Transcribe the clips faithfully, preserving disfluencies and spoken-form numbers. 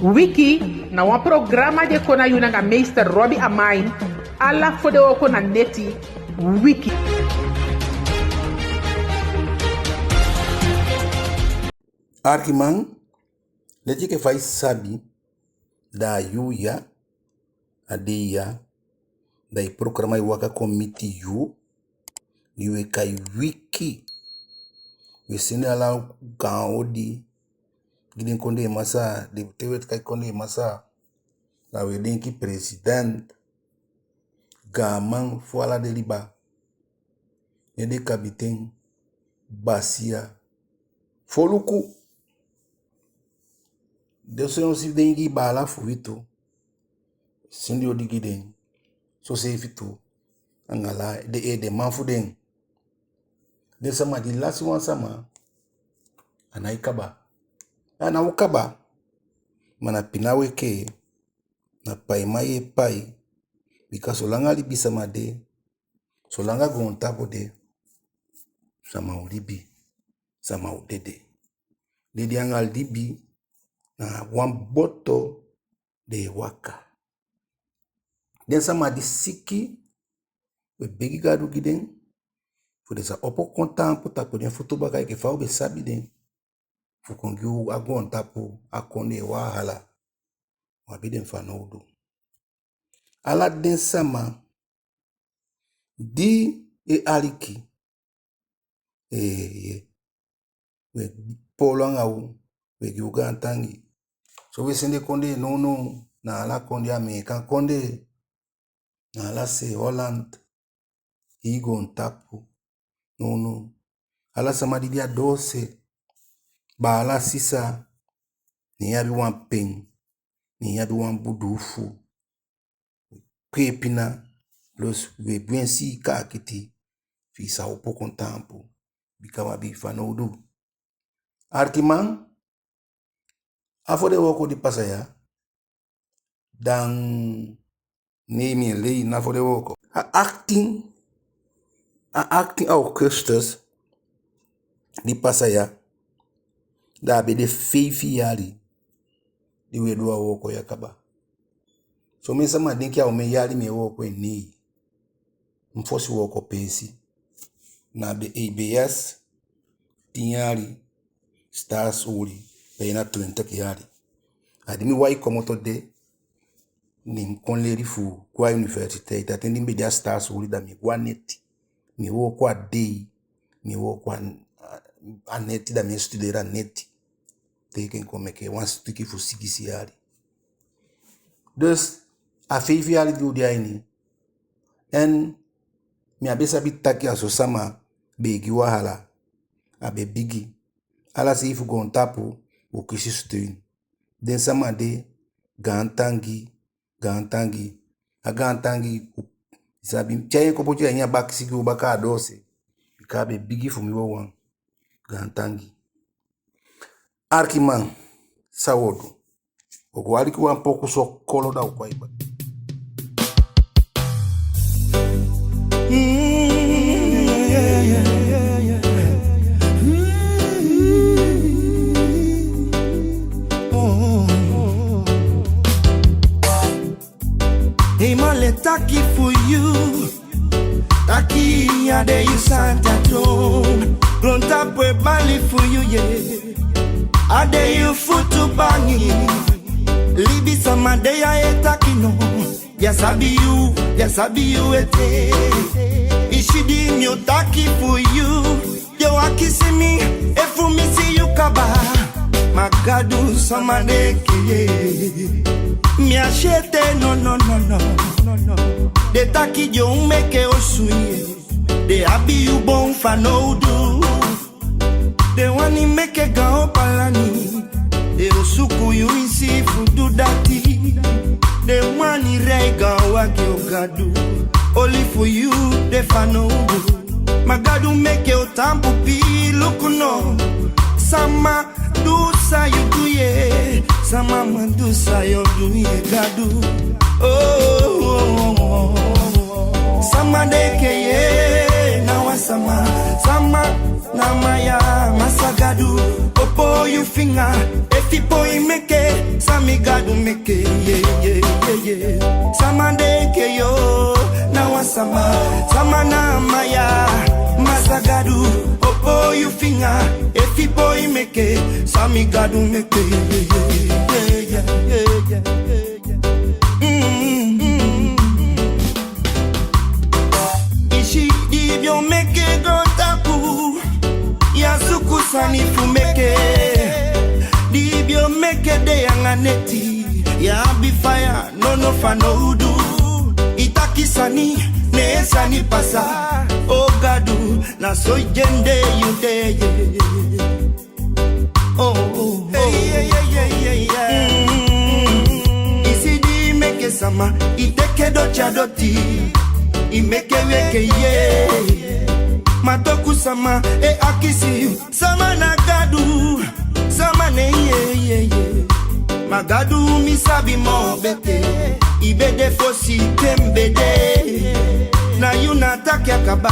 Wiki na wan programa di e kon na yu nanga meester Robbie Amain, ala fodewooko na neti. Wiki. Arkiman, leti enke fa i sabi, da a yuu ya, a dei ya, da i programa e waka kon miti yu, di we kai Wiki. We sende ala gaan odi gi den kondee masaa, den te we kai kondee masaa, da we denki president, gaaman fu ala den liba, den de kabiten, basiya, foluku. Den so, si den Ingii baala fu wi tu, sende odi gi den. Soseefi tu anga ala den edeman fu den. Den sama di lasi wan sama, a nái kaba. A ná o kaba. Ma na pina weki, na paiman ye pai. Bika solanga libisama de, solanga goontapu de, sama o libi, sama o dede. Dede anga libi na wan boto den e waka. Den sama di siki, we begi Gadu gi den, fu den sa opo kon taampu tapu den futu baka enke fa u be sabi den, fu kon gi u a goontapu, a kondee, wahala. U abi den fanowdu. Ala den sama di e aliki, ee, we poolo anga u, we gi u gaantangi. So we sende kondee nownow, na ala kondee, Ameekan kondee, na ala se, Holland, hii goontapu nownow. Ala sama di de a doose, baala, sisa, ne i abi wan pen, ne i abi wan buduufu, kweepina, plus we gwensi i kaakiti, fi i sa opo kon taampu, bika u abi i fanowdu. Arkiman, a fodewooko di pasa ya, da mi e lei na fodewooko. A achttien, a achttien augustus di pasa ya, da a be de feifi yali di we du a wooko ya kaba. Somen sama denki a omen yali mi e wooko en, nei. Mi fosi wooko peesi na be A B S, tin yali, Staatsolie, bijna twintig yali. A di mi wai komoto de, ne mi kon leli fu go a universiteit. A ten di mi be de a Staatsolie, da mi e go a neti, mi e wooko a dei, mi e wooko a, a neti, da mi e studeri a neti. Te enke kon meke wan stiki fu sigisi yali. Dus, a feifi yali di u de a ini, en mi á be sabi taki a so sama be e gi wahala, a be bigi. Ala sei fu goontapu, u kisi steun. Den sama de, gaantangi, gaantangi. A gaantangi, u sabi tyai en kon poti a ini a bakisi gi u baka a doose. Bika a be bigi fu mi wawan. Gaantangi. Arkiman, san wo du? Wo go aliki wan poku so kolo, da wo kon baka. Eenmaal e taki fu yu, taki a de yu santa toon. Goontapu e bali fu yu, ye. A de yu futu bangi. Libisama de ya e taki no. Ya sabi yu, ya sabi yu ete. I si di mi o taki fu yu. Yo, a kisi mi, efu mi si yu kaba. Ma Gadu, sama de kee. Mi á si ete, no, no, no, no. Den taki den o meke osu, ye. Den abi yu bun fanowdu. Den wani meke gaan palani. Den o suku yu isi fu du dati. Den wani rei gaan wagi, o Gadu. Oli fu yu de fanowdu. Ma Gadu meke u taampu pii luku no. Sama du san yu du, ye. Sama man du san yo du, ye, Gadu. Oh, oh, oh, oh. Sama de kee, ye, na wan sama. Sama na man ya, Masa Gadu. Opo yu Finga, efi poi meke, san mi Gadu meke, ye, ye, ye, ye. Sama denki yu na wan sama, sama na a man ya. Massa Gadu, opo yu finga, efi poi meke, san mi Gadu meke, ye, ye, ye, ye, ye, ye. Mm, mm, mm. I si di i be o meke goontapu, ya suku sani fu meke. Di i be o meke dei anga neti, ya abi faya, nono fanowdu. I taki sani, ne sani pasa. O Gadu, na so i de, yu de, ye. Oh, oh, oh. Hey, yeah, yeah, yeah, yeah, yeah. Mm. I si di i meke sama, i teke doti a doti, i meke wi enke ye. Ma toku sama e akisi yu, sama na Gadu, sama ne, ye, ye, ye. Ma Gadu, mi sabi moo betee, i be de fosi te mi be de. Na yu na taki a kaba,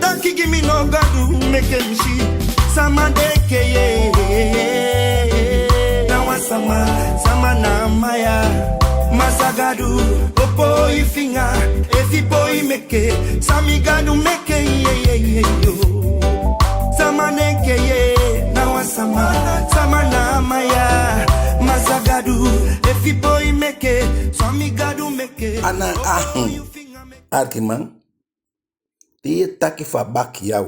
taki gi mi no Gadu, meke mi si. Sama denki yu na wan sama, sama na a man ya. Massa Gadu, opo i finga, efi poi meke, san mi Gadu meke, ye, ye, ye, yo. Sama denki yu na wan sama, sama na a man ya. Massa Gadu, efi poi meke, san mi Gadu meke. Ana, ah, opo yu finga meke. Arkiman, te yu e taki fu a bakiyaw,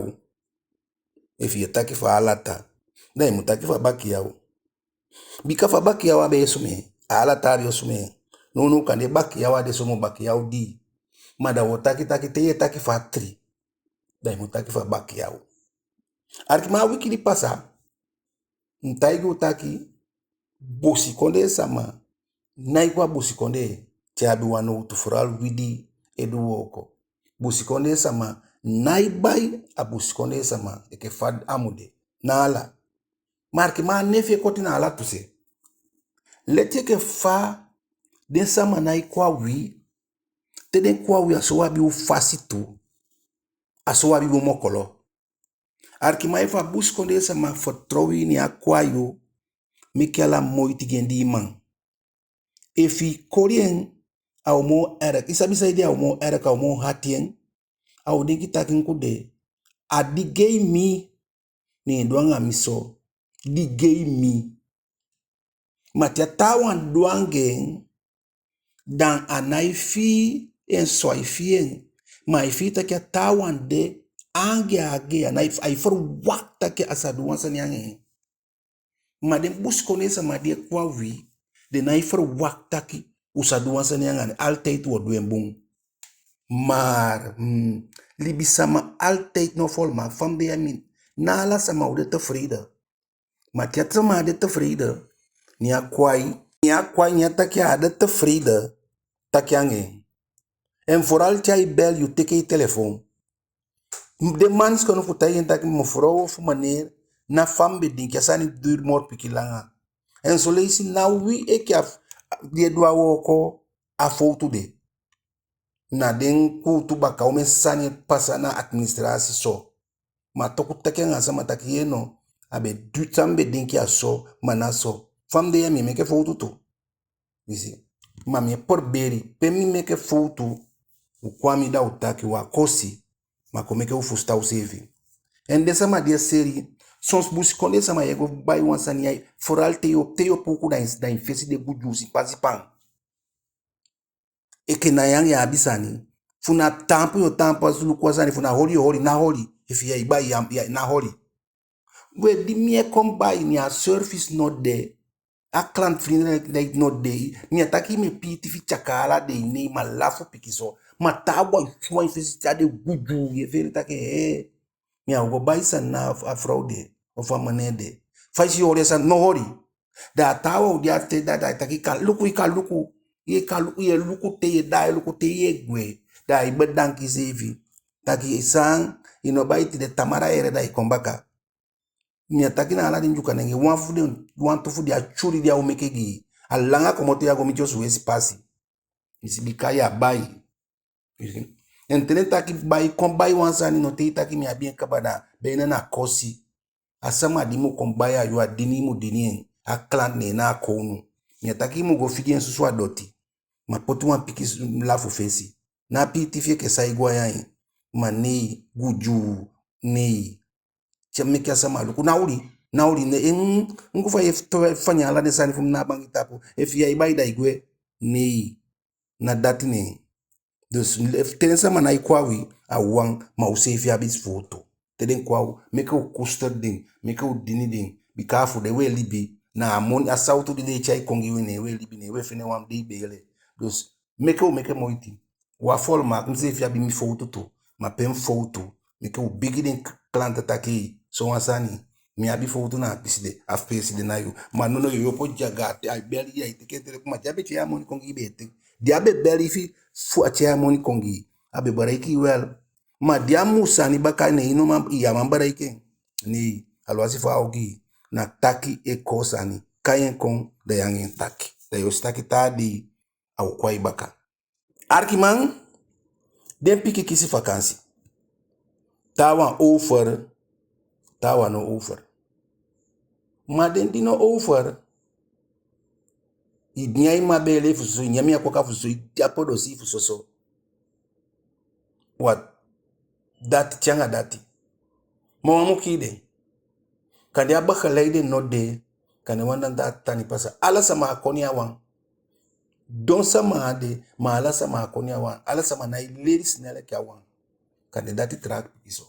efu yu e taki fu a alata, da i mu taki fu a bakiyaw. Bika fu a bakiyaw á be e sumee, a alata á be o sumee. Nownow kande bakiyaw á de so moo, bakiyaw dii. Ma da wi o taki taki te yu e taki fu a tili, da i mu taki fu a bakiyaw. Arkiman, a wiki di pasa, mi taigi u taki, busikondee sama nái go a busikondee te a abi wan nowtu, vooral wi di e du wooko. Busikondee sama nái bai a busikondee sama enke fa a mu de, na ala. Ma arkiman, a nefi e koti na ala tu se. Leti enke fa den sama nái kon a wi, te den kon a wi, a so wi abi u fasi tu, a so wi abi u mokolo. Arkiman, efu a busikondee sama fitoow i, ne a kon a yu, meke ala moiti gi en di i man. Efu i koli en, a o moo erg. I sabi saide a o moo erg, a o moo hati en. A o denki taki nku de, a di gei mi, ne en du anga mi so, di gei mi. Ma te a taawan du anga en, da a nái fii en so, ai fii en. Ma ai fii taki a taawan de, anga en a gei, a nái, ai verwacht taki a sa du wan sani anga en. Ma den busikondee sama di e kon a wi, den nái verwacht taki u sa du wan sani anga den, altijd u o du en bun. Maar, hmm, libisama altijd no volmaakt, fa mi de ya mi, na ala sama o de tevreden. Ma te a sama á de tevreden, ne a kon a i, ne a kon a i, ne a taki a á de tevreden, taki anga en. En vooral te ai bel, yu teke i telefon. Den man sikowtu fu taigi en taki mevrouw ofu meneer, na fa mi be denki, a sani duur moro pikin langa. En son leisi na wi enke a f-, di e du a wooko, a fowtu de. Na den kuutu baka, omen sani e pasa na administrasi so. Ma toku taki anga sama taki yee no, a be du san mi be denki a so, ma ná so. Fa mi de ya mi e meke fowtu tu. I si. Ma mi e proberi, pe mi meke fowtu, u kon a mi da u taki, u á kosi, ma kon meke u fusutan useefi. En den sama di e seli, son busikondee sama yu e go bai wan sani ya, vooral te yu, te yu opo uku da i, da i fesi de gudyuusi pasi pan. Enke na yu anga en abi sani. Fu na taampu yu o taampu a luku a sani, fu na holi yu o holi, ná holi. Efu yu e bai, ya, ya, ná holi. We di mi e kon bai, ne a service no de, a klantvriendelijkheid no de, mi á taki mi e piiti fi tyaka ala dei, nei, ma lafu pikinso. Ma taawan e si wan fesi te a de gudyuu, yu e feni taki, eh, mi á o go bai sani na a frow de, ofu a meneer de. Fa i si yu holi a sani, no holi. Da a taawan o de a te, da, da ai taki, kan luku, i kan luku. Yu e kan luku, yu e luku te, yu e daai luku te, yu e gwe. Da ai bedanki iseefi. Taki san, i no bai tide, tamaa yee da i kon baka. Mi á taki na ala den Dyuka nenge, wan fu den, wantu fu den, a tyuli di a o meke gi i. A langa komoto ya go miti osu wesi pasi. I si, bika yu á bai. I si. En te den taki bai, kon bai wan sani, no, te i taki mi abi en kaba, da bijna na kosi. A sama di mu kon bai a yu, a dini i mu dini en, a klanti, ne en na a kownu. Mi á taki i mu go figi en susu a doti. Ma poti wan pikin s-, lafu fesi. Ná a piiti fi i enke san i go a ini. Ma nei, gudyuu, nei. Te a meke a sama luku, na oli, na oli, ne, en, en go fa i e f-, to-, fanya ala den sani fu mi na a bangi tapu. Efu ya e bai da i gwe, nei. Na dati ne en. Dus, efu te den sama nái kon a wi, a wan, ma u seefi abi fowtu. Te den kon a u, meke u koester den, meke u dini den, bika a fu den u e libi, na a moni, a sowtu di den e tyai kon gi wi, ne u e libi, ne u e fende wan dei beele. Dus, meke u meke moiti. Wan fowtu, ma mi seefi abi mi fowtu tu, ma pe mi fowtu, meke u begi den k-, klanti taki, sowan sani, mi abi fowtu na a pisi de, a peesi de na yu. Ma nono, yu e opo dyaga, te ai beli, ai teke en telefon, ma di a be tyai a moni kon gi i, be teke. Di a be beli fi, fu a tyai a moni kon gi i, a be beleiki i wel. Ma di a mu sani baka, ne i no man, i á man beleiki en. Nei, alwasi fa a ogii, na taki e kon sani. Kai en kon, da yu anga en taki. Da yu o si taki taa dei, a o kon a i baka. Alikiman, den pikin kisi vakansi. Taawan over, taawan no over. Ma den di no over, i nyan i mabele fu soso, i nyan mi a kwaka fu soso, i de a podosii fu soso. Wat, dati te anga dati. Ma wan mu kii den. Kande a begeleiding no de, kande wan dan dati tan e pasa. Ala sama á koni a wan. Don sama á de, ma ala sama á koni a wan. Ala sama nái leli snel enke a wan. Kande dati traag pikinso.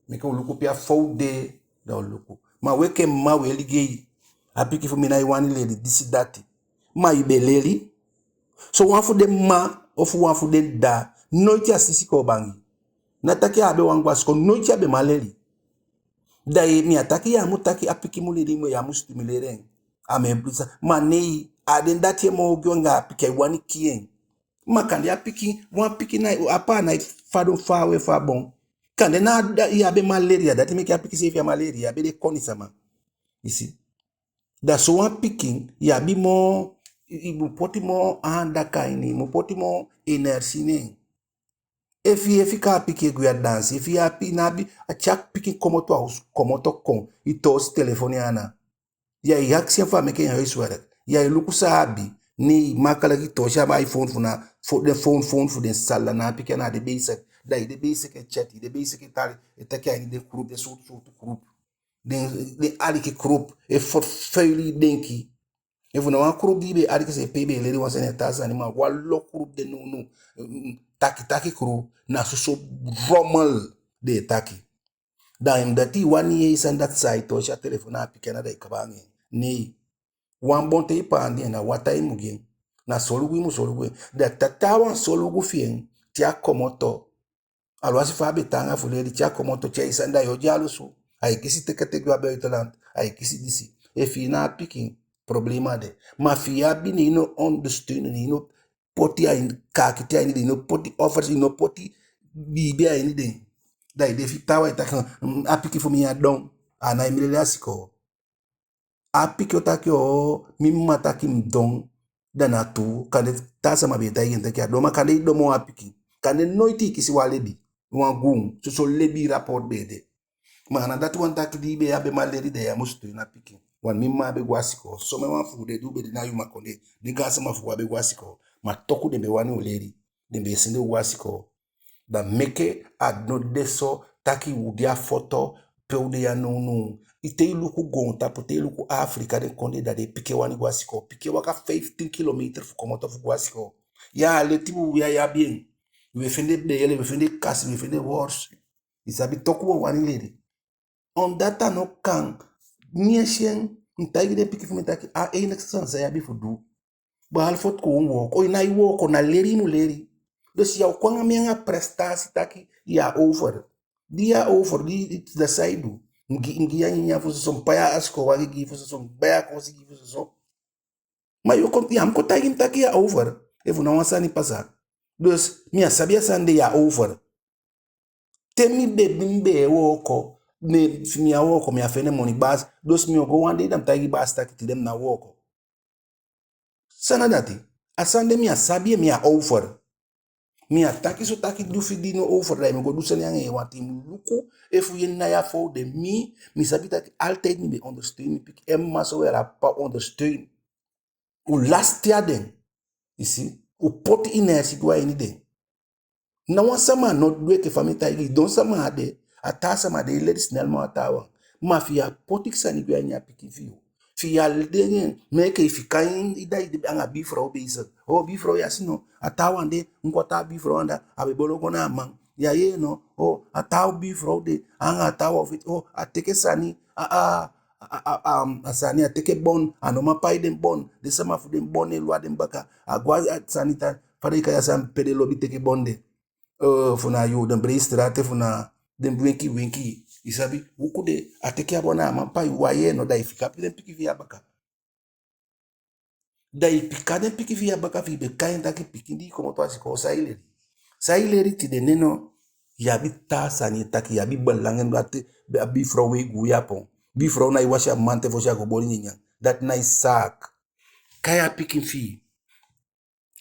Meke u luku pe a fowtu de, da u luku. Ma u enke mma, u e ligei. A pikin fu mi nái wani leli, disi dati. Ma i be leli. So wan fu den mma, ofu wan fu den dda, noiti a si sikoo bangi. Ná taki a á be wani go a sikoo, noiti a be man leli. Da i, mi á taki ya mu taki a pikin mu leli, ma ya mu stimuleer en. A mu e blisa. Ma nei, a den dati e moo ogii anga a pikin, ai wani kii en. Ma kande a pikin, wan pikin nái, a paa nái fadon faawe fu a bon. Kande na a dda, ya be man leli, a dati meke a pikin seefi á man leli, ya be de koni sama. I si? Da sowan pikin, i abi moo, i, i mu poti moo aandacht a ini, i mu poti moo energie ne en. Efi, efi i fika a pikin e gwe a dansi, efi i abi, na abi, a te a pikin komoto a osu, komoto kon, i toosi telefon ya ana. Ya e akisi en fu a meke en huiswerk. Ya e luku san a abi, ne i makkelijk i toosi a iPhone fu na, fu den phone, phone fu den sala, na a pikin ana de bezig. Da i de bezig e chat, i de bezig e tali, e taki a ini den groep, den sowtu sowtu groep. Den, den aliki groep, e vervuil i denki. Efu na wan groep di i be aliki seefi, pe i be leli wan sani, a taa sani, ma wanlo groep de nownow, mm, taki taki groep, na soso rommel den e taki. Da en dati i wani yee san dati sa e toosi a telefon na a pikin ana, da i kaba anga en. Nei. Wan bon te i paandi en, na wataa i mu gi en. Na solugu i mu solugu en. Da te a taawan solugu fi en, te a komoto. Alwasi fa a be taanga fu leli, te a komoto, te ai sani, da yu o dyalusu. Ai kisi teke teke a buitenland, ai kisi disi. Efi i na a pikin, problema de. Ma efi i abi, ne i no ondersteun, ne i no poti a ini, kaakiti a ini den, i no poti offers, i no poti biibi a ini den. Da i de fi taawan e taki, mm, a pikin fu mi ya don, a nái mi leli a sikoo. A pikin o taki, oo, mi mma taki mi don, da na tuu, kande taa sama be e taigi en taki a don, ma kande i don moo a pikin. Kande noiti i kisi wan lebi, wan guun, soso lebi rapport be de. Ma a ná dati wani taki di i be, ya be man leli, da ya mu steun a pikin. Wan mi mma á be go a sikoo, somen wan fu u de di u be de na Yumakondee, den gaansama fu u á be go a sikoo, ma toku den be wani u leli, den be e sende u go a sikoo. Da meke a no de so taki u de a foto pe u de ya nownow. I te i luku goontapu, te i luku Afrika den kondee, da den pikin e wani go a sikoo. Pikin e waka fifteen kilometer fu komoto fu go a sikoo. Ya a leti bubu ya i abi en. Wi e fende beele, wi e fende kasi, wi e fende worst. I sabi, toku u o wani leli. Omdat a no kan. Mi e si en, mi taigi den pikin fu mi taki a enigste sani san i abi fu du, behalve fu kon wooko, i nái wooko, na leli i mu leli. Dus ya o kon anga mi anga prestatie taki ya over. Di ya over, di, di, da san i du? Mi gi, mi gi ya nyanyan fu soso, mi pai a sikoo wagi gi fu soso, mi bai a koosi gi fu soso. Ma yu o kon, ya mu kon taigi mi taki ya over. Efu na wan sani pasa. Dus mi á sabi a sani de ya over. Te mi be, mi be e wooko, ne efu mi á wooko, mi á fende moni, baasi. Dus mi o go wan dei da mi taigi baasi taki tide mi ná wooko. San na dati? A sani de mi á sabi en, mi á over. Mi á taki so taki du fi di no over, da i mu go du sani anga en wanten. I mu luku efu yu e nai a fowtu de. Mi, mi sabi taki altijd mi be ondersteun mi pikin. En mma so wel a papa ondersteun. U lasti a den. I si? U poti energie go a ini den. Ná wan sama no du enke fa mi e taigi i. Don sama á de, a taa sama de, i leli snel moo a taawan. Ma fi yu á poti sani go a ini a pikin fi yu, fi yu á leli en, meke i fika en, i dda e de anga buurvrouw bezig. O, buurvrouw, yu á si no, a taawan de, enke a taa buurvrouw anda, a be bolo go na a man. Yu á yee no? O, a taa buurvrouw de, anga a taawan feti, o, a teke sani, a, a, a, a, a, a sani, a teke bon, a no man pai den bon, den sama fu den bon e lon a den baka, a go a sani tan, fa den e kai a sani pe den lobi teke bon de. Eh, fu na yu, den Breedstraat, fu na den wenki wenki. I sabi, uku de, a teke a bon, a man pai, yu á yee no? Da i fika den pikin fi yu a baka. Da i fika den pikin fi yu a baka, fi i be kai en taki pikin, di i komoto a sikoo, san i leli? San i leli tide? Nen no, yu abi taa sani e taki, yu abi belang en, a buurvrouw e guu yu a pon. Buurvrouw nái wasi a mamanten fosi a go boli nyanyan. Dati nái saak. Kai a pikin fi i.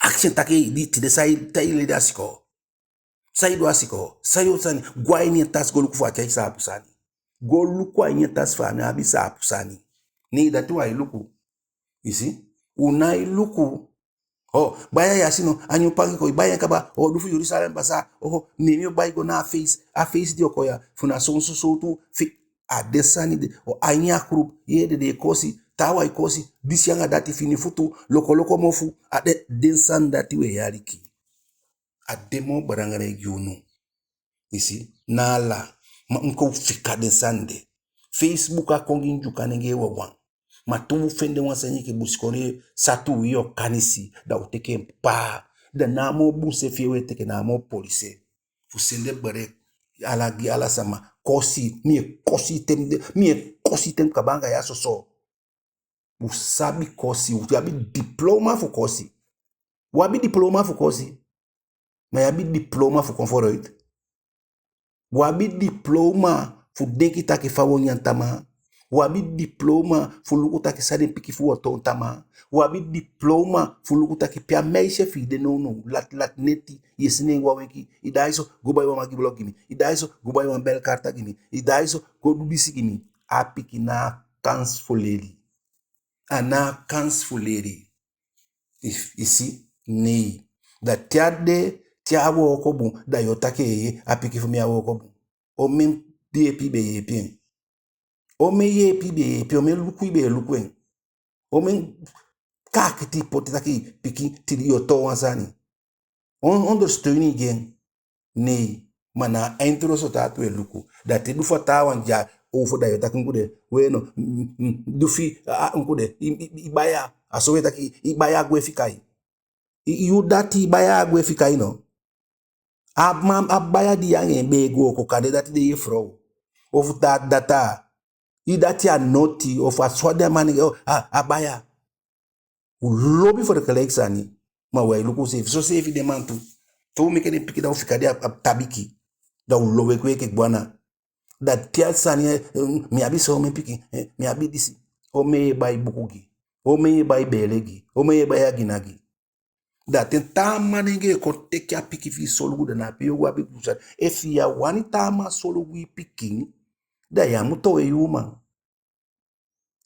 Akisi en taki, di tide san i, san i leli a sikoo? San i du a sikoo? San yu sani? Go a ini en tasi go luku fu a tyai saapu sani. Go luku a ini en tasi fa a abi saapu sani. Ne dati u ái luku. I si? U nái luku. O, baya, yu á si no, a nyun pangi kon, i bai en kaba, o, du fu Jerusalem Bazaar, o, ne mi o bai go na a feisi, a feisi di o kon ya, fu na sonso sowtu, fi, a den sani de, o, a ini a grupu, yee, den e kosi, taawan e kosi, disi anga dati, fini futu, lokoloko mofu, a den, den sani dati u e aliki. A de moo belangrijk gi unu. I si? Na ala, ma u kon fika den sani de. Facebook á kon gi Ndyuka nengee wawan. Ma te u fende wan sani enke busikondee, satu wi Okanisi, da u teke en paa. Da na a moo bun seefi u e teke, na a moo poli seefi. Fu sende bericht, ala gi ala sama. Kosi, mi e kosi te mi de, mi e kosi te mi kaba anga yu a soso. U sabi kosi, u abi diploma fu kosi. U abi diploma fu kosi. Ma yu abi diploma fu kon vooruit. U abi diploma fu denki taki fa u o nyan tamaa. U abi diploma fu luku taki san den pikin fu u o toon tamaa. U abi diploma fu luku taki pe a meisje fi i de nownow, lati lati neti, yu e sende en go a wenki, i daai so, go bai wan Maggi blok gi mi. I daai so, go bai wan belkarta gi mi. I daai so, go du disi gi mi. A pikin ná a kans fu leli. A ná a kans fu leli. I, i si, nei. Da te a de, te a wooko bun, da yu o taki, ee, a pikin fu mi á wooko bun. Omen yeepi i be yeepi en? Omen yeepi i be yeepi en? Omen luku i be luku en? Omen kaakiti i poti taki pikin tide yu o toon wan sani? On-, ondersteun i gi en. Nei, ma na a intro so taatu e luku. Da te du fu a taawan de a over, da yu o taki unkude, we no, mm, mm, du fi, a, a, unkude, i, i, i baya, a so we taki, i baya gwe fika i. I, i yu dati, i baya gwe fika i no. A man, a baya di yu anga en be e go, kande dati de yefrow. Ofu taa data. I dati a noti, ofu a so a de a man, o, a, a baya. U lobi vergelijk sani, ma u ái luku useefi. Soseefi den man tu. Te u meke den pikin, da u fika den a, a tabiki. Da u lowe gwe enke gwana. Da te a sani, eh, mi abi somen pikin, eh, mi abi disi. Omen yu e bai buku gi? Omen yu e bai beele gi? Omen yu e bai agina gi? Da te taa manengee kon teke a pikin fi i solugu, da na ape yu o go abi gudu sani. Efu yu á wani taa man solugu i pikin, da yu á mu towe yu uman.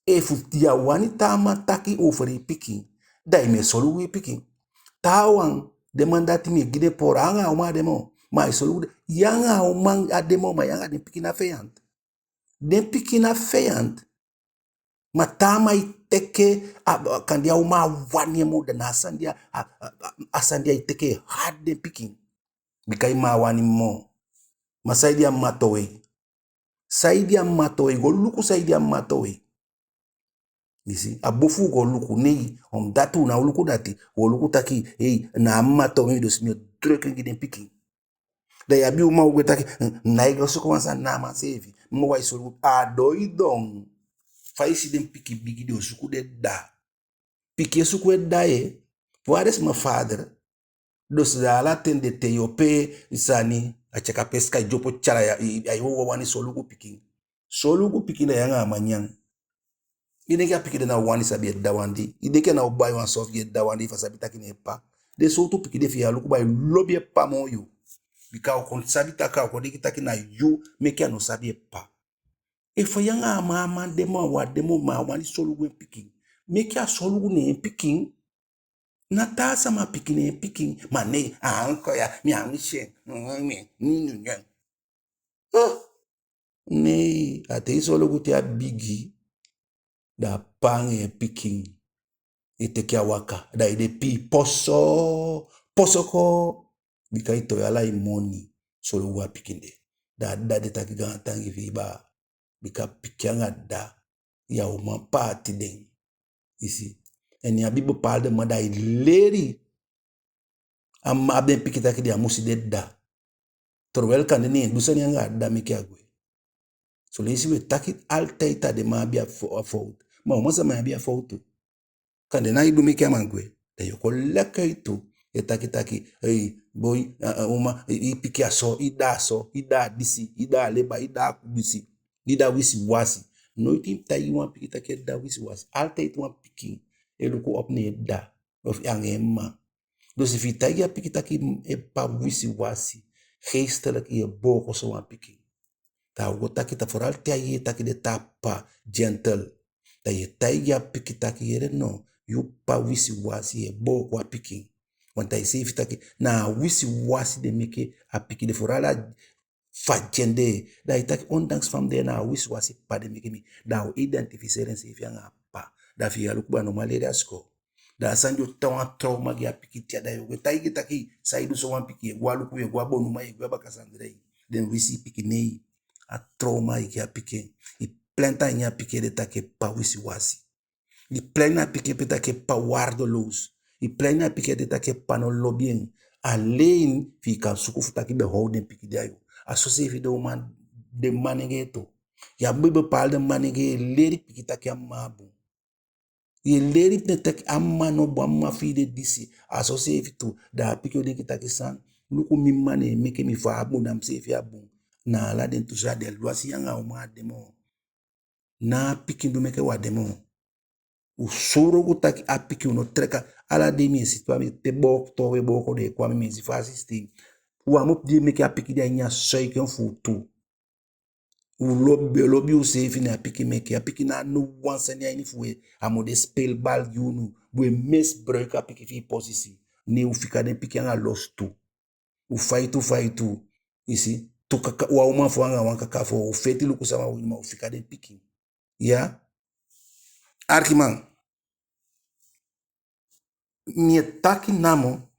Efu yu á wani taa man taki over i pikin, da i mu e solugu i pikin. Taawan, den man dati mi e gi den power, anga a uman á de moo, ma i solugu den. Yu anga a uman á de moo, ma yu anga den pikin na vijand. Den pikin na vijand. Ma taa man e teke, a, a, kande a uman á wani en moo, da na a sani di a, a, a, a, a sani di ai teke e hati den pikin. Bika i mma á wani mi moo. Ma saide a mma towe i? Saide a mma towe i? Go luku saide a mma towe i. I si, a bun fu u go luku, nei, omdat u ná o luku dati, u o luku taki, ei, na a mma towe mi, dus mi o druk en gi den pikin. Da yu abi uman o gwe taki, mm, nái go suku wan sani na a man seefi. Mi wan e solugu, a doo i don. Fa i si den pikin bigi, den o suku den dda. Pikin e suku en dda, ye. Waar is mijn vader? Dus da ala ten de te yu o pee sani, a tyaka peska, i dyopo tyala, ya, i, i, ai wawan wani solugu pikin. Solugu pikin, da yu anga a man nyan. I denki a pikin de ná o wani sabi en dda wan dei? I denki a ná o bai wan soft gi en dda wan dei fu a sabi taki na en ppa? Den sowtu pikin de, fi yu á luku bun, ai lobi en ppa moo yu. Bika a o kon sabi taki, a o kon denki taki na yu meke a no sabi en ppa. Efu yu anga a man á man de moo, a wan de moo, ma a wani solugu en pikin, meke a solugu ne en pikin. Ná taa sama pikin, ne en pikin. Ma nee, a anko ya, mi á wisi en. Oh. Nee, a te i solugu te a bigi, da a ppa anga en pikin e teke a waka, da i de pii poso, posoko. Bika i towe ala i moni solugu a pikin de. Da a dda de taki gaantangi fi i baa. Bika pikin anga dda, ya o man paati den. I si? En i abi bepaalde man da i leri a mma abi en pikin taki den á mu si den dda. Terwijl kande ne en du sani anga a dda meke a gwe. Son leisi we taki altijd a den man abi a fo-, a fowtu. Ma uman sama abi a fowtu. Kande na i du meke a man gwe. Da yu o kon leki en tu. E taki taki, ei, boi, a, a, uman, i, i pikin a so, i dda a so, i dda a disi, i dda a leba, i dda a disi, i dda wisiwasi. Noiti i mu taigi wan pikin taki en dda wisiwasi. Altijd wan pikin e luku op ne en dda of anga en mma. Dus efi i taigi a pikin taki en ppa wisiwasi, geestelijk yu e booko sowan pikin. Da a o go taki, da vooral te a yee taki den taa ppa gentle, da yu e taigi a pikin taki yere no, yu ppa wisiwasi, yu e booko a pikin. Want a i seefi taki na a wisiwasi de meke a pikin de, vooral a fa a de, da i taki ondanks fa mi de na a wisiwasi ppa de meke mi. Da a o identificeren enseefi anga a ppa. Da fi yu á luku bun a no man leli a sikoo. Da a sani de o tan wan trauma gi a pikin te a dda. Yu o go taigi taki san i du sowan pikin, yu e go a Aluku, yu e go a Bonuman, yu e go a Bakasan Drei, den wisi i pikin. Nee, a trauma i gi a pikin. I plant a ini a pikin ede taki en ppa wisiwasi. I plant a ini a pikin ede taki en ppa waardeloos. I plant a ini a pikin ede taki en ppa no lobi en. Alleen fi i kan suku fu taki behoud den pikin de a yu. A soseefi den uman, den manengee tu. Yu abi bepaalde manengee e leri pikin taki a mma á bun. Yu e leri den taki a mma no bun, a mma fi i de disi. A soseefi tu, da a pikin o denki taki san, luku mi mma ne en meke mi, fa a bun, da miseefi á bun. Na ala den tu so a de. Alwasi yu anga a uman á de moo, ná a pikin du meke u á de moo. U solugu taki a pikin, u no trek a, ala dei mi e si tu, a mi te booko, toowe booko den e kon a mi, mi e si fa a systeem. U á mu de meke a pikin de a ini a soiken fu u tu. U lobi, lobi useefi, ne a pikin meke. A pikin ná a no wan sani a ini fu u. A mu de speelbal gi unu. U e misbruik a pikin fi i posisi. Ne u fika den pikin anga losutu. U faitu, faitu. I si? Tu kaka, wan uman fon anga wan kaka fon. U feti luku sama wini, ma u fika den pikin. Ya? Arkiman. Mi e taki namo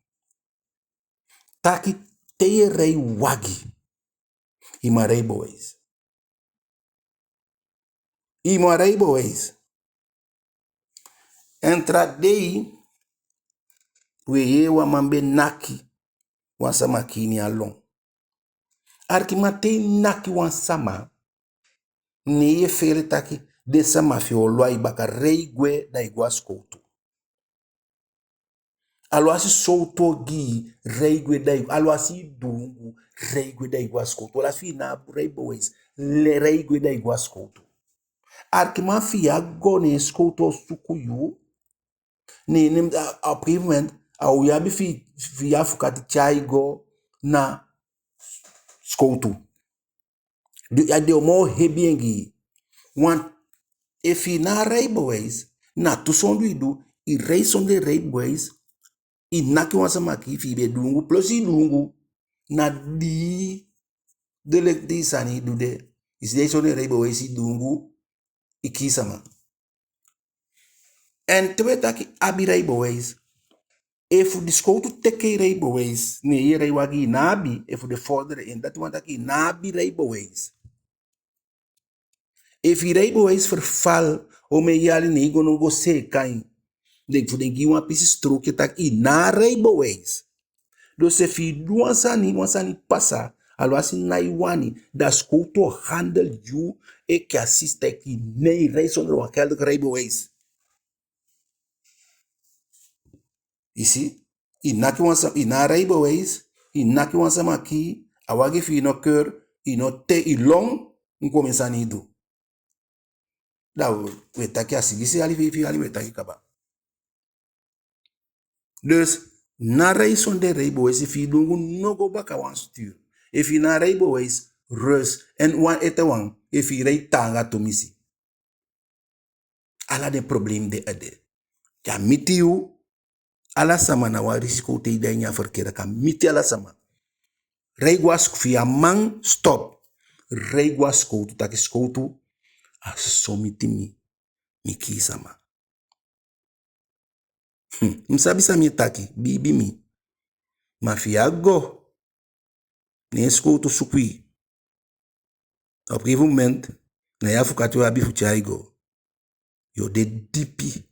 taki te yu e rei wagi, i mu a rijbewijs. I mu a rijbewijs. En taa dei we yee wan man be naki wan sama kii, ne a lon. Arkiman, te i naki wan sama, ne yu e fele taki den sama fi i o lon a i baka, rei gwe da i go a sikowtu. Alwasi sowtu ogii, rei gwe da i, alwasi i duungu, rei gwe da i go a sikowtu. Alwasi fi i ná a rijbewijs, le, rei gwe da i go a sikowtu. Arkiman, fi i á go, ne sikowtu o suku yu, ne, ne, a, a op een gegeven moment, a o abi fi, fi i afukati tyai go na sikowtu. Du, a den o moo hebi en gi i. Want efi i ná a rijbewijs, na tu sondu i du, i rei sondee rijbewijs, i naki wan sama kii, fi i be duungu, plus i duungu, na dii, de leti dii sani i du de. I si de, i sondee rijbewijs, i duungu, i kii sama. En te we taki abi rijbewijs, efu di sikowtu teke i rijbewijs, ne yu e rei wagi, i ná abi, efu den vorderen en, dati wani taki i ná abi rijbewijs. Efu i rijbewijs verval, omen yali, ne i go now go seeka en, den, fu den gi i wan pisi strookje taki i ná a rijbewijs. Dus efi i du wan sani, wan sani pasa, alwasi ná i wani, da sikowtu o handel yu enke a sisa taki, nee, i rei sondee wan geldig rijbewijs. I si, i naki wan sa-, i ná a rijbewijs, i naki wan sama kii, a wagi fi i no keur, i no te, i lon, omen sani i du. Da we, we taki a sigisi yali, feifi yali, we taki kaba. Dus, Ná rij sondee rijbewijs, efu i dungu no go baka wan stuur. Efu i ná a rijbewijs, rus, en wan ete wan, efu i rij taanga tumisi. Ala den problem de a de. Ya miti yu, ala sama na wan risiko te i de a ini a verkeer, a kan miti ala sama. Rij go a sk-, efu i a man, stop. Rij go a sikowtu taki sikowtu, a so miti mi, mi kii sama. Hmm, mi sabi san mi e taki, biibi mi. Ma efu i á go, ne sikowtu suku i. Op gegeven moment, na i afukati yu abi fu tyai go. Yu o de dipi.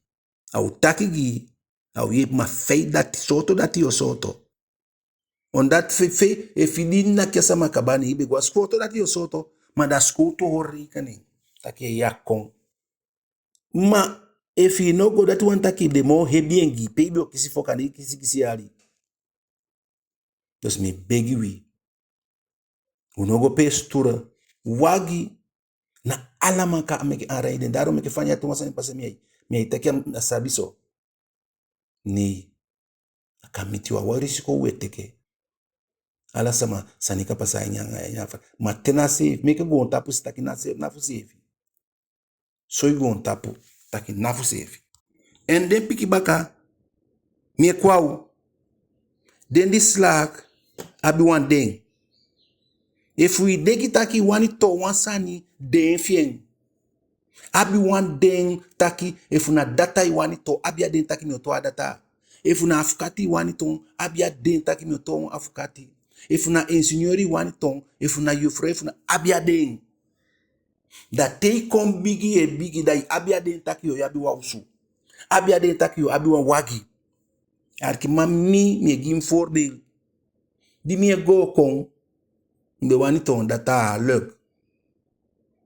A o taki gi i, a o yeepi, ma fa i dati, sooto dati yu o sooto. Omdat fa, fa, efu i di naki a sama kaba, ne i be go a sikowtu, dati yu o sooto. Ma da sikowtu o holi rekening taki ya kon. Ma efu i no go, dati wani taki den moo hebi en gi i, pe i be o kisi fo, kande i kisi kisi yali. Dus mi e begi wi, u no go pee sutura. Wagi, na ala man kan meke aanrijding. Daarom meke fa a tu wan sani pasa, mi e, mi e taki a sabi so. Nee. A kan miti wan, wan risiko u e teke. Ala sama, sani kan pasa a ini anga, ini a fa. Ma te na seefi, meke goontapu si taki na seefi, na fu seefi. Soi goontapu taki na fu seefi. En den pikin baka, mi e kon a u. Den di slaag abi wan den. Efu i denki taki i wani toon wan sani, den fi en. Abi wan den taki, efu na data i wani toon, abi a den taki mi o toon a data. Efu na afukati i wani toon, abi a den taki mi o toon afukati. Efu na ingenieur i wani toon, efu na yufrow, efu na, abi a den. Da te i kon bigi, i e bigi, da i abi a den taki yu o abi wan osu. Abi a den taki yu o abi wan wagi. Alikiman, mi, mi e gi mi voorbeeld. Di mi e goo kon, mi be wani toon data, a á luk.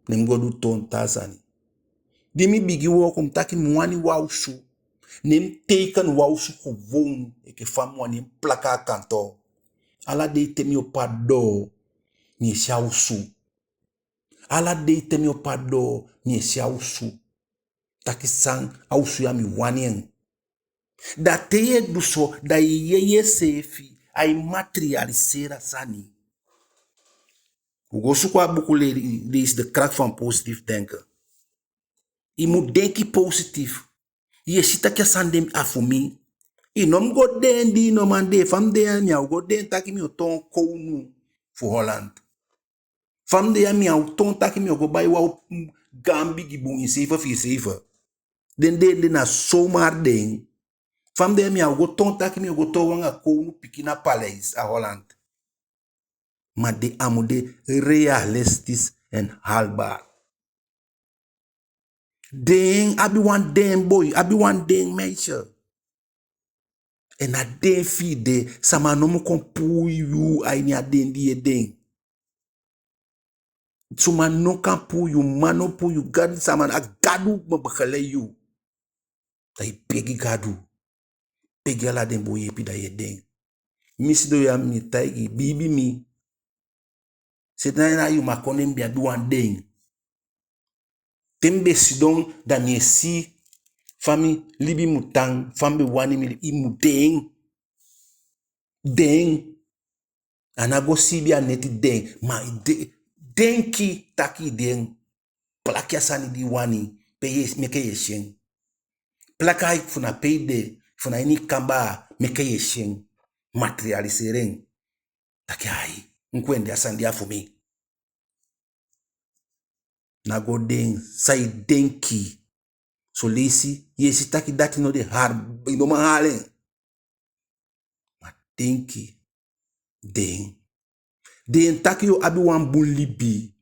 Ne mi go du toon taa sani. Di mi bigin wooko, mi taki mi wani wan osu. Ne mi teken wan osu gewoon, enke fa mi wani, ne mi plaka a kantoo. Ala dei te mi opo a doo, mi e si a osu. Ala dei te mi opo a doo, mi e si a osu. Taki san, a osu ya mi wani en. Da te yu e du so, da yu e yee yuseefi, ai materialiseer a sani. U go suku a buku le-, leisi De Kracht van Positief Denken. I mu denki positief. Yu e si taki a sani de a fu mi. I no mu go deen di i no man deen. Fa mi de ya, mi á o go deen taki mi o toon kownu fu Holland. Fa mi de ya, mi á o toon taki mi o go bai wan gaan bigi bun in zeven vier zeven. Den deen de na zomaar deen. Fa mi de ya, mi á o go toon taki mi o go toon wan anga kownu pikin na paleis a Holland. Ma den á mu de realistisch en haalbaar. Den abi wan den boi, abi wan den meisje. En a den fi i de, sama no mu kon puu yu a ini a den di yu e den. Suma no kan puu yu, man no puu yu, Gadu sama, a Gadu mu begeleid yu. Da i begi Gadu. Begi ala den bun yeepi, da yu e den. Mi sidon ya, mi e taigi, biibi mi. Seten na yu man kon, ne mi be abi wan den. Te mi be sidon, da mi e si fa mi libi mu tan, fa mi be wani mi libi, i mu den. Den. A ná go siibi a neti den, ma i de-, denki taki i den. Plaki a sani di i wani, pe yu e, meke yu e si en. Plaka fu na pe i de, fu na ini i kambaa, meke yu e si en. Materialiseer en. Taki ai, mi kwende, a sani de a fu mi. Ná go den san i denki. Son leisi yu e si taki dati no de haalbaar, i no man haal en. Ma denki, den. Den taki yu o abi wan bun libi.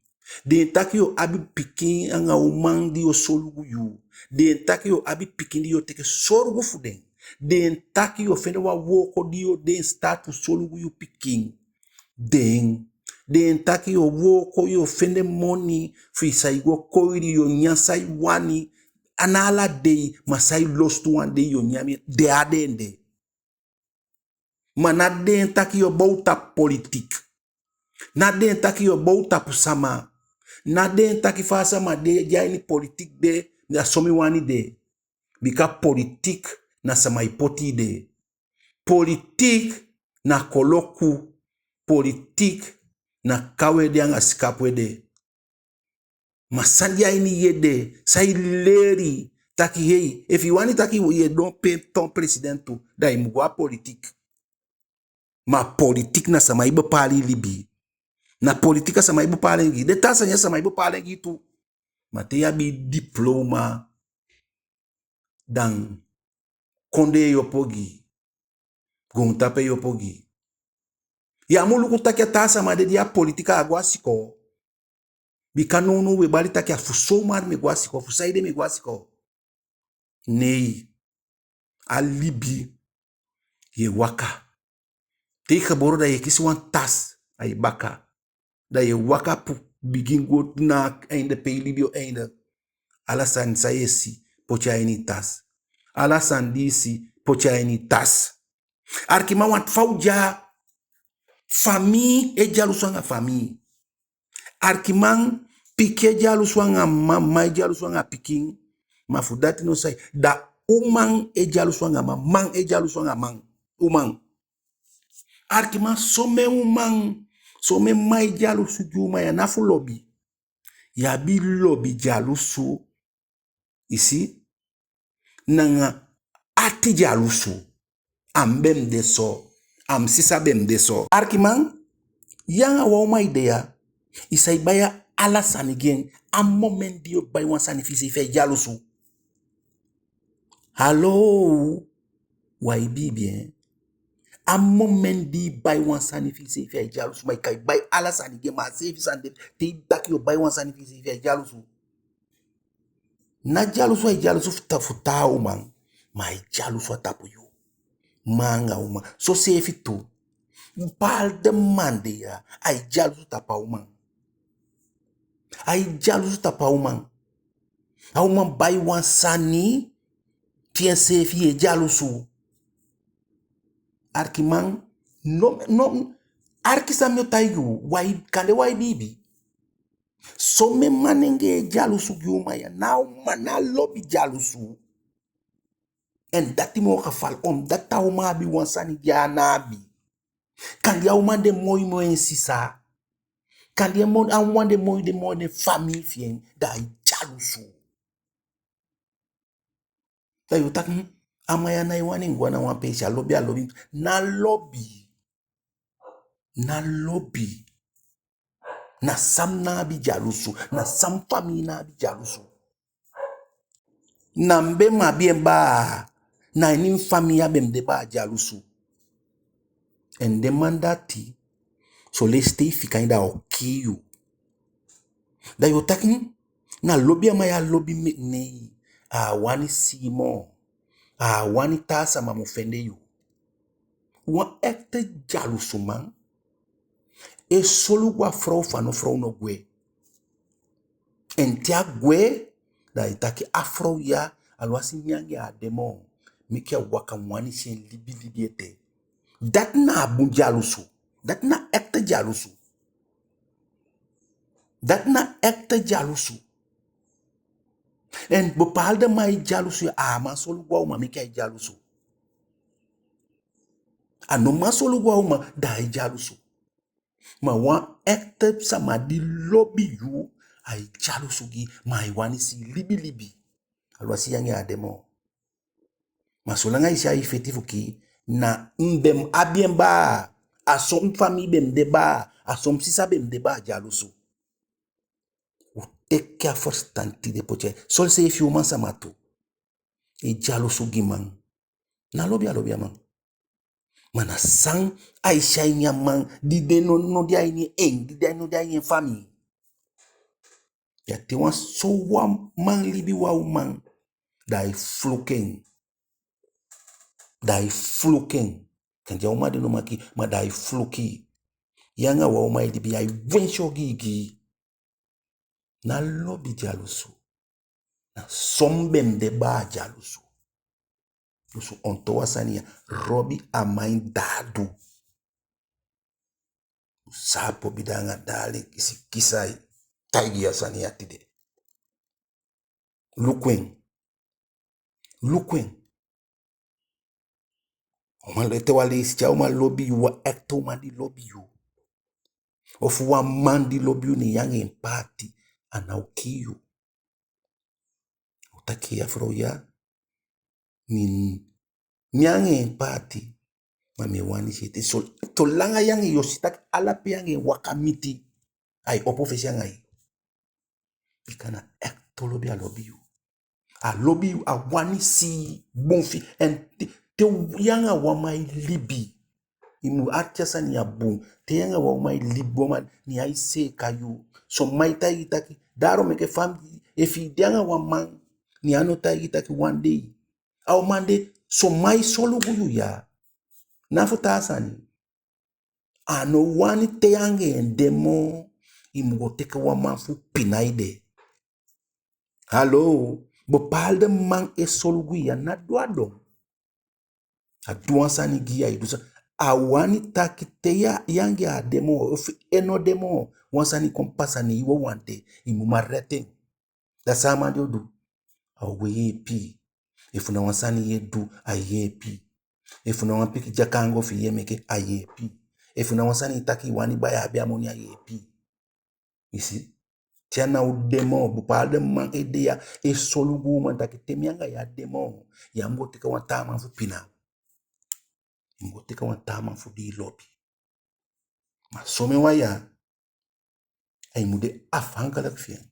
Den taki yu o abi pikin anga uman di o solugu yu. Den taki yu o abi pikin di yu o teke sorgu fu den. Den taki yu o fende wan wooko di yu o de in staat fu solugu yu pikin. Den. Den taki yu o wooko, yu o fende moni, fi i sa i go koili, yu o nyan san i wani. A ná ala dei, ma san i losutu wan dei yu o nyan en, den a den de. Ma ná den taki yu o bow tapu politiek. Ná den taki yu o bow tapu sama. Ná den taki fa a sama de di a ini politiek de, na so mi wani de. Bika politiek na sama e poti i de. Politiek na koloku, politiek na kaw ede anga sikapu ede. Ma san de a ini i ede, san i leri, taki hei, efu i wani taki i e don pe toon president tu, da i mu go a politiek. Ma politiek na sama e bepaal i libi. Na politiek a sama e bepaal en gi i. Den taa sani ya sama e bepaal en gi i tu. Ma te i abi diploma, dan kondee e opo gi i, goontapu e opo gi i. Ya mu luku taki a taa sama de di a politiek á go a sikoo. Bika nownow u e bali taki a fu zomaar mi e go a sikoo, fu saide mi e go a sikoo. Nei, a libi, yu e waka. Te i geboren, da yu e kisi wan tas a i baka. Da yu e waka pu, bigin go na a einde pe i libi o einde. Ala sani san yu e si, poti a ini i tas. Ala sani di i si, poti a ini i tas. Alikiman, wan fa u de ya, famii e dyalusu anga famii. Alikiman, pikin e dyalusu anga mma, mma e dyalusu anga pikin. Ma fu dati no sai. Da uman e dyalusu anga man, man e dyalusu anga man. Uman. Alikiman, somen uman, somen man e dyalusu gi uman ya, ná fu lobi. Yu abi lobi dyalusu, i si, nanga ati dyalusu. A mi be mu de so, a mi sisa be mu de so. Alikiman, yu anga wan uman e de ya, i sa e bai ala sani gi en, a moment di yu o bai wan sani fi iseefi ai dyalusu. Hallo, u ai biibi en. A moment di i bai wan sani fi iseefi ai dyalusu, ma i kan e bai ala sani gi en, ma a seefi sani de, te i taki yu o bai wan sani fi iseefi ai dyalusu. Ná dyalusu ai dyalusu fu ta, fu taa uman, ma ai dyalusu a tapu yu. Man anga uman. Soseefi tu, bepaalde man de ya, ai dyalusu tapu a uman. Ai dyalusu tapu a uman. A uman bai wan sani fi enseefi, yu e dyalusu. Alikiman, no, no, aliki san mi o taigi u, u ai, kande u ai biibi. Somen manengee e dyalusu gi uman ya, ná uman, ná lobi dyalusu. En dati moo geval, omdat a uman abi wan sani di a ná abi. Kande a uman de moi moo en sisa. Kande a uman de moi, de moi den famii fi en, da ai dyalusu. Da yu o taki, hm, a man ya nái wani mi go a ná wan peesi, a lobi, a lobi. Ná lobi. Ná lobi. Na san mi ná abi dyalusu, na san mi famii ná abi dyalusu. Na mi be mu abi en baa, na ini mi famii a be mu de baa dyalusu. En den man dati, son leisi te i fika en da a o kii yu. Da yu o taki, na lobi a man ya lobi mi, nei, a á wani si i moo. A á wani taa sama mu fende yu. Wan echte dyalusuman e solugu a frow fu a frow no gwe. En te a gwe, da ai taki a frow ya, aluwasi mi anga en á de moo, meke a waka, mi wani si en libi libi ete. Dati na a bun dyalusu. Dati na echte dyalusu. Dati na echte dyalusu. En bepaalde man e dyalusu ya, a á man solugu a uman meke ai dyalusu. A no man solugu a uman, da ai dyalusu. Ma wan echte sama di lobi yu, ai dyalusu gi i, ma ai wani si i libi libi. Aluwasi yu anga en á de moo. Ma solanga i si ai feti fu kii, na mi be mu abi en baa, a so mi famii be mu de baa, a so mi sisa be mu de baa dyalusu. U teke a ferstan tide poti a i. Soseefi uman sama tu e dyalusu gi man. Ná lobi a lobi a man. Ma na san ai si a ini a man di de no, no de a ini en, di de no de a ini en famii. Ya te wan sowan man libi wan uman, da ai fluku en. Da ai fluku en. Kande a uman de no man kii, ma da ai fluku i. Yu anga wan uman e libi, ai wensi ogii gi i. Ná lobi dyalusu. Na so mi be mu de baa dyalusu. Dus ontow a sani ya, lobi a man e daadu. Sapo bida anga dali kisi kisi ai taigi yu a sani ya tide. Luku en. Luku en. Uman, ete wan leisi, te a uman lobi yu, wan echte uman di lobi yu, ofu wan man di lobi yu, ne yu anga en paati, a ná o kii yu. A o taki: ya, frow ya, mi, mi anga en paati, ma mi e wani si ete. So, solanga yu anga en, yu o si taki ala pe yu anga en waka miti, ai opo fesi anga yu. Bika na echte lobi a lobi yu. A lobi yu, a wani si bun fi en. Te, te yu anga wan man e libi, i mu ati a sani ya bun. Te yu anga wan man e libi, wan man, ne ai seeka yu. Son man e taigi taki, daarom meke fa, efu i de anga wan man, ne a no taigi taki wan dei, a uman de, son man e solugu yu ya. Ná fu taa sani. A no wani te yu anga en de moo, i mu go teke wan man fu pina ede. Hallo, bepaalde man e solugu yu ya, ná du a don. A du wan sani gi yu, ai du sa, a wani taki te yu anga en á de moo, ofu en no de moo, wan sani kon pasa, ne i wawan de, i mu man red en. Da san a man de o du? A o go yeepi. Efu na wan sani yu e du, ai yeepi. Efu na wan pikin dyakango fi yu e meke, ai yeepi. Efu na wan sani i taki i wani bai, a abi a moni, ai yeepi. I si? Te a ná o de moo, bepaalde man e de ya e solugu uman taki te mi anga yu á de moo, yu á mu go teke wan taa man fu pina. Yu mu go teke wan taa man fu di i lobi. Ma somen wan ya, ai mu de afhankelijk fi en.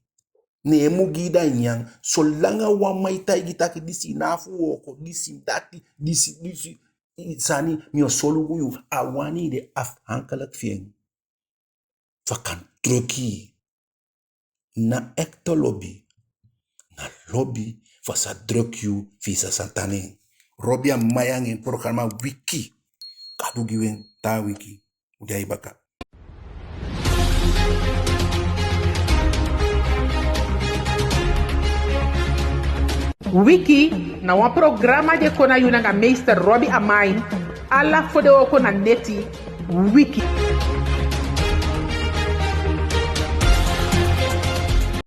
Ne en mu gi i, da i nyan. Solanga wan man e taigi taki disi ná a fu wooko, disi dati, disi, disi, i sani, mi o solugu yu, a wani i de afhankelijk fi en. Fu a kan druk i. Ná echte lobi. Na lobi fu a sa druk yu fi i sa sa tan ne en. Robbie Amain anga en programa Wiki. Gadu gi u en, taa wiki u de a i baka. Wiki na wan programa di e kon na yu nanga meester Robbie Amain, ala fodewooko na neti. Wiki.